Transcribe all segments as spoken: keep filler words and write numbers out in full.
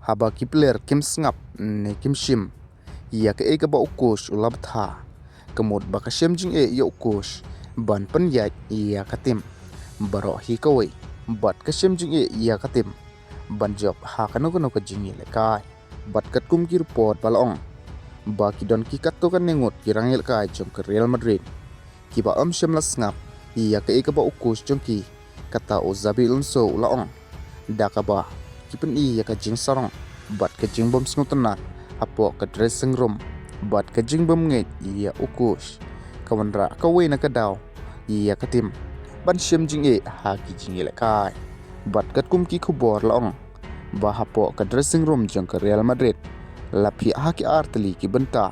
Haba ki player kim sngap ne kim shim ïa kaei kaba u coach u la bthah, ka mut ba ka shem jingeh ïa u coach ban pynïaid ïa ka team. Baroh hi kawei bad ka shem jingeh ïa ka team ban jop ha kano kano ka jingïalehkai. Bad katkum ki report ba la ong ba ki don ki katto katne ngut ki rangïalehkai jong ka Real Madrid kiba ym shym la sngap ïa kaei kaba u coach jong ki, kata u Xabi Alonso u la ong, da kaba ki pyni ïa ka jingsarong bad ka jingbym sngewtynnat hapoh ka dressing room bad ka jingbym ngeit ïa u coach, ka wanrah kawei na ka daw ïa ka team ban shem jingeh ha ki jingïalehkai. Bad katkum ki khubor la ong ba hapoh ka dressing room jong ka Real Madrid la phiah ha ki ar tylli ki bynta,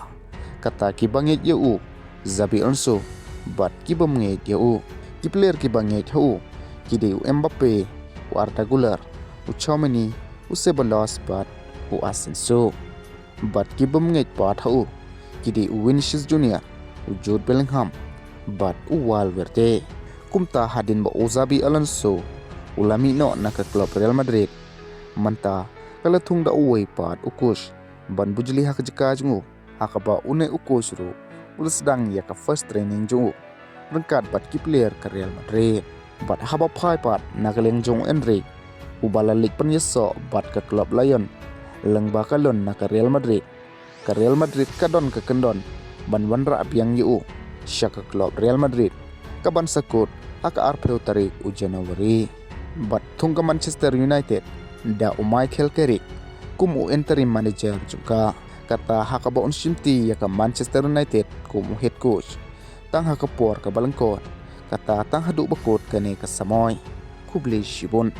kata kiba ngeit ïa u Xabi Alonso bad kibym ngeit ïa u. Ki player kiba ngeit ha u ki dei u Mbappe, u Arda Güler, u Tchouameni, u Ceballos bad u Asensio. Bad kibym ngeit pat ha u ki dei u Vinicius Junior, u Jude Bellingham bad u Valverde. Kumta hadien ba u Xabi Alonso u la mih noh na ka club Real Madrid, mynta ka la thung da uwei pat u coach ban bujli ha ka jaka jong u, ha kaba une u coach ruh u la sdang ïa ka first training jong u ryngkat bad ki player ka Real Madrid. Bad haba phai pat na ka liang jong u Enrique, uba la leit pynïasoh bad ka club Lyon lyngba ka loan na ka Real Madrid, ka Real Madrid ka don ka kyndon ban wanrah biang ïa u sha ka club Real Madrid, kaban sa kut ha ka arphew tarik u January. Bad thung ka Manchester United da u Michael Carrick kum u interim manager jong ka, kata ha kaba un shimti ïa ka Manchester United kum u head coach tang ha ka por kaba lyngkot, kata tang haduh ba kut kane ka samoi. Khublei shibun.